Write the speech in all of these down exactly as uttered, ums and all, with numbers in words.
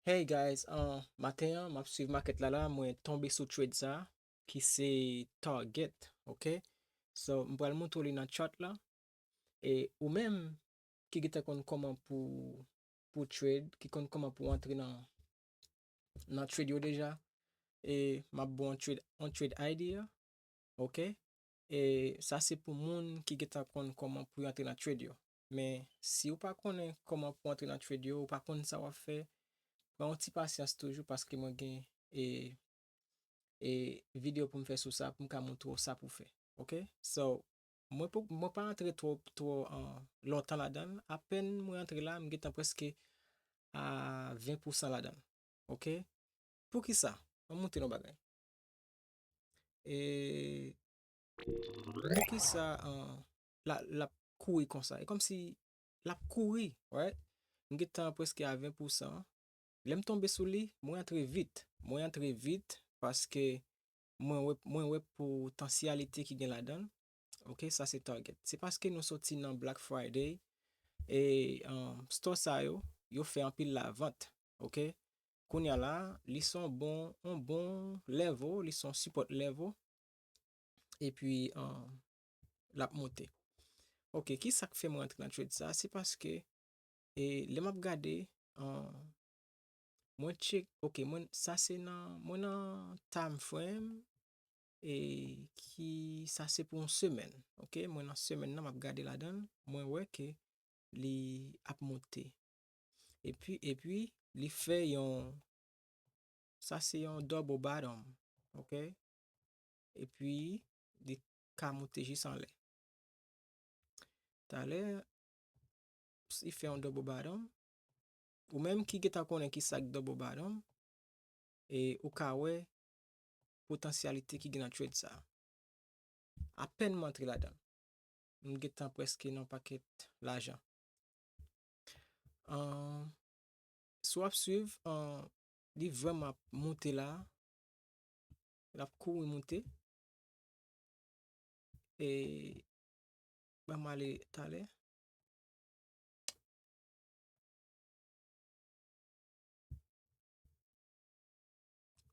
Hey guys, uh, maten an, m ap swiv makèt la la, mwen tonbe sou trade sa, ki se Target, ok? So, m pral montre w li nan chart la. E ou menm ki gentan konn kòman pou, pou trade, ki konn kòman pou antre nan, nan trade yo deja, e m ap ba w yon trade, yon trade idea, ok? E sa se pou moun ki gentan konn kòman pou yo antre nan trade yo. Men si w pa konnen kòman pou antre nan trade yo, ou pa konn sa w ap fè, pran yon ti pasyans toujou paske mwen gen e, e videyo pou m fè sou sa, pou m ka montre w sa pou fè. Ok? So, mwen, pou, mwen pa antre twò, twò uh, lontan ladan l. Apèn mwen antre la, m gentan prèske a ven pousan ladan l. Ok? Poukisa? Ann montre nou bagay. E poukisa uh, la, l ap kouri konsa? E kòmsi l ap kouri, right? M gentan prèske a ven pousan. Lè m tonbe sou li, mwen antre vit. Mwen antre vit paske mwen wè, mwen wè potansyalite ki gen ladan l. Ok, sa se Target. Se paske nou soti nan Black Friday e um, store sa yo, yo fè anpil lavant. Ok? Kounye a la, li se yon bon, yon bon level, li se yon support level. Epi, um, l ap monte. Ok, ki sa k fè mwen antre nan trade sa? Se paske e lè m ap gade, uh, mwen tchek, ok, mwen, sa se nan, mwen nan time frame, e ki, sa se pou yon semèn, ok, mwen nan semèn nan, m ap gade ladan l, mwen wè ke li ap monte. Epi, epi, li fè yon, sa se yon double bottom, ok, epi, li ka monte jis anlè. Talè, li fè yon double bottom. Ou menm ki gentan konnen ki sa k double bottom, e ou ka wè potansyalite ki gen nan trade sa. Apèn m antre ladan l, m gentan prèske nan pakèt lajan. Uh, si w ap swiv, uh, li vrèman ap monte la, l ap kouri monte. E ban m ale talè.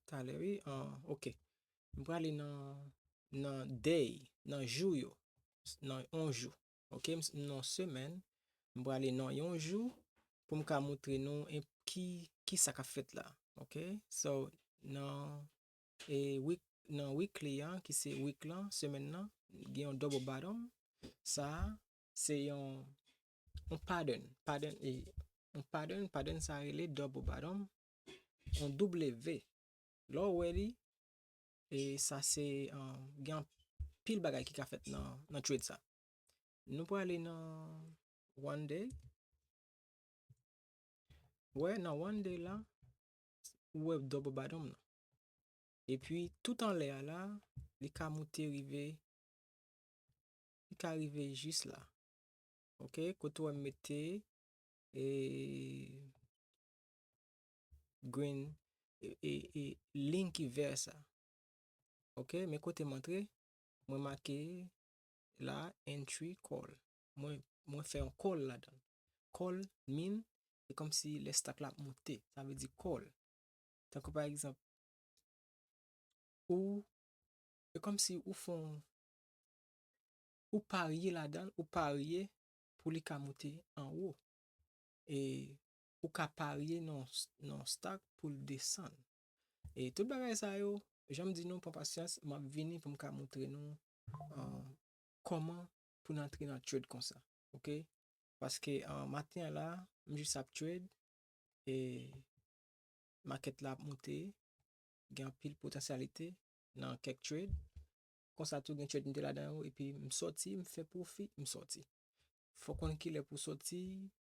Talè, wi. Ah, ok. M prale nan, nan day, nan jou yo. Nan yon jou. Ok, m s- nan semèn. M prale nan yon jou pou m ka montre nou en- ki, ki sa k ap fèt la. Ok? So, nan, e, week, nan weekly an, ki se week lan, semèn nan, gen yon double bottom. Sa a, se yon, yon pattern. Pattern, e, yon pattern, pattern sa a rele double bottom. Yon W. Lè w wè li, e sa se, um, gen anpil bagay ki ka fèt nan, nan trade sa. Nou prale nan one day. Wè, nan one day la, ou wè double bottom nan. Epi, tout anlè a la, li ka monte rive, li ka rive jis la. Ok, kote w wè m mete, e, green, e, e, e, liy ki vè sa. Ok, men kote m antre, mwen make la entry call. Mwen, mwen fè yon call ladan. Call mean, se kòmsi lè stock la ap monte, sa vle di call. Tankou pa egzanp, ou, se kòmsi ou fè yon, ou parye ladan, ou parye pou li ka monte anwo. E ou ka parye nan, nan stock pou l desann. E tout bagay sa yo, jan m di nou, pran pasyans, m ap vini pou m ka montre nou, uh, kòman pou n antre nan trade konsa. Ok? Paske, uh, maten an la, m jis ap trade, e market la ap monte, gen anpil potansyalite nan kèk trade. Konsa tou gen trade m te ladan yo, epi m sòti, m fè pwofi, m sòti. Fò konn kilè pou sòti,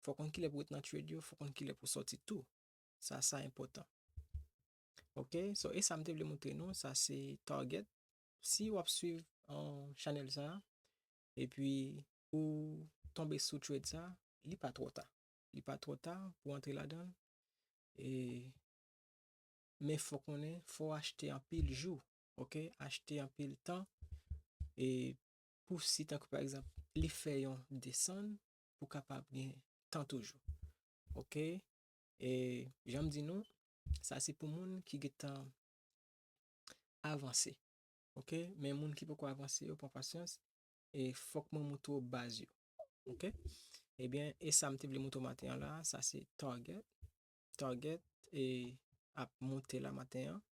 fò konn kilè pou ret nan trade yo, fò konn kilè pou sòti tou. Sa, sa enpòtan. Ok, so e sa m te vle montre nou, sa se target. Si w ap swiv, uh, chanèl sa, epi ou tonbe sou trade sa, li pa twò ta. Li pa twò ta pou antre ladan l. E, men fò konnen, fò achte anpil jou, ok? Achte anpil tan, e pou si tankou pa egzanp, li fè yon desann, pou kapab gen tan toujou. Ok? E jan m di nou, Sa se pou moun ki gentan avanse. Ok? Men moun ki poko avanse yo, pran pasyans. E fòk mwen moutre w baz yo. Ok? Ebyen, e sa m te vle moutre w maten an la, sa se target. Target e ap monte la maten an.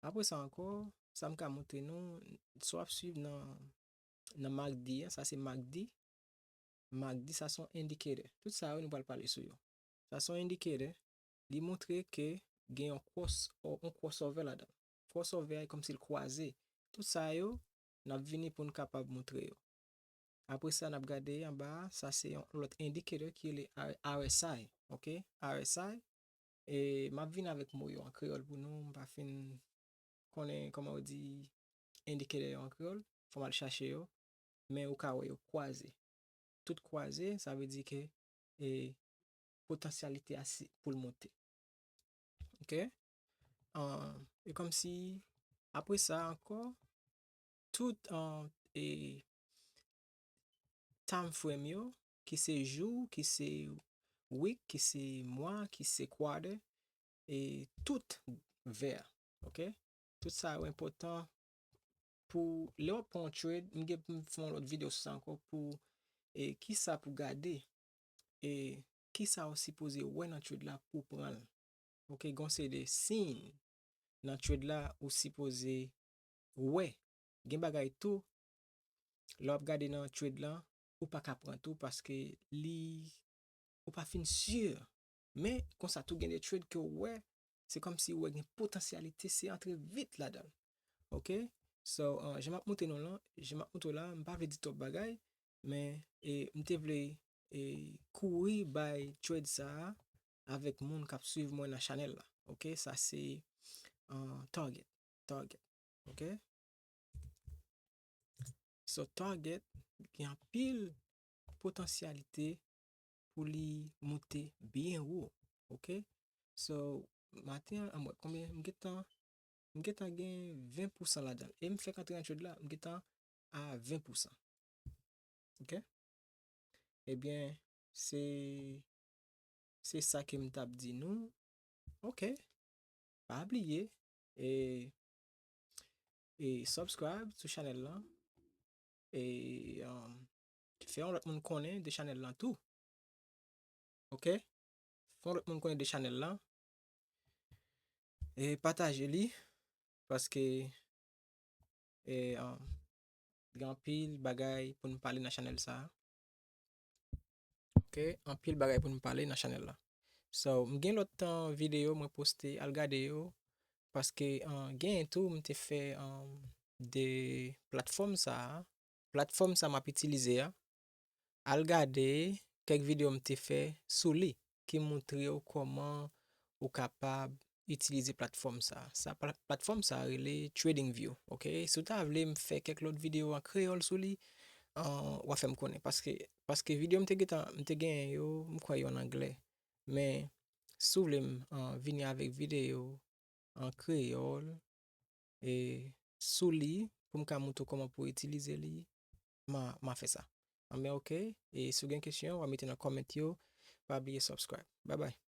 Apre sa ankò, sa m ka moutre nou, si w ap swiv nan, nan MACD an, sa se MACD. MACD, sa se yon indicator. Tout sa yo, nou pral pale sou yo. Sa se yon indicator. Li montre ke gen yon cross, yon crossover ladan. Crossover a, e kòmsi l kwaze. Tout sa yo, n ap vini pou n kapab moutre yo. Apre sa, n ap gade anba a, sa se yon lòt indicator ki rele R S I, ok? R S I, e m ap vin avèk mo yo an kreyòl pou nou, m pa fin konnen kòman yo di indicator yo an kreyòl, fò m al chache yo, men ou ka wè yo kwaze. Tout kwaze, sa vle di ke, e, potansyalite a si, pou l monte. Ok? An, e kòmsi, apre sa ankò, tout, an, e, time frame yo, ki se jou, ki se week, ki se mwa, ki se quarter, e tout vè, ok? Tout sa yo enpòtan pou lè w ap pran yon trade, m gen pou m fè yon lòt videyo sou sa ankò pou, e, kisa pou gade, e, kisa w sipoze wè nan trade la pou w pran l. Ok, gen yon seri de siy nan trade la ou sipoze wè. Gen bagay tou, lè w ap gade nan trade lan, ou pa ka pran tou paske li, ou pa fin si. Men, konsa tou gen de trade ke w wè, se kòmsi w wè gen potansyalite, se antre vit ladan l. Ok? So, uh, jan m ap moutre nou lan, jan m ap moutre w la, m pa vle di twòp bagay, men, e, m te vle, e, kouri bay trade sa a avèk moun k ap swiv mwen nan chanèl la. Ok? Sa se, uh, target. Target. Ok? So, target gen anpil potansyalite pou li monte byen wo. Ok? So, maten an, ann wè konbyen m gentan, m gentan gen ven pousan ladan l. E m fèk antre nan trade la, m gentan a ven pousan. Ok? Ebyen, se, se sa ke m t ap di nou. Ok. Pa bliye, e, e subscribe sou chanèl lan. E, um, fè yon lòt moun konnen de chanèl lan tou. Ok? Fè yon lòt moun konnen de chanèl lan. E pataje li, paske, e, um, gen anpil bagay pou n pale nan chanèl sa a. Ok, anpil bagay pou n pale nan chanèl la. So, m gen lòt tan videyo mwen poste, al gade yo, paske, an, gen tou m te fè, an, de platfòm sa a. Platfòm sa m ap itilize a. Al gade kèk videyo m te fè sou li ki montre w kòman ou kapab itilize platfòm sa. Sa pla-, platfòm sa rele TradingView, ok? Si w ta vle m fè kèk lòt videyo an kreyòl sou li, an, w a fè m konnen. Paske, paske videyo m te gentan, m te genyen yo, m kwè yo an anglè. Men, si w vle m, an, vini avèk videyo an kreyòl, e, sou li, pou m ka montre w kòman pou w itilize li, m a, m a fè sa. Anben, ok. E si w gen kesyon, w a mete nan comment yo. Pa bliye subscribe. Bye bye.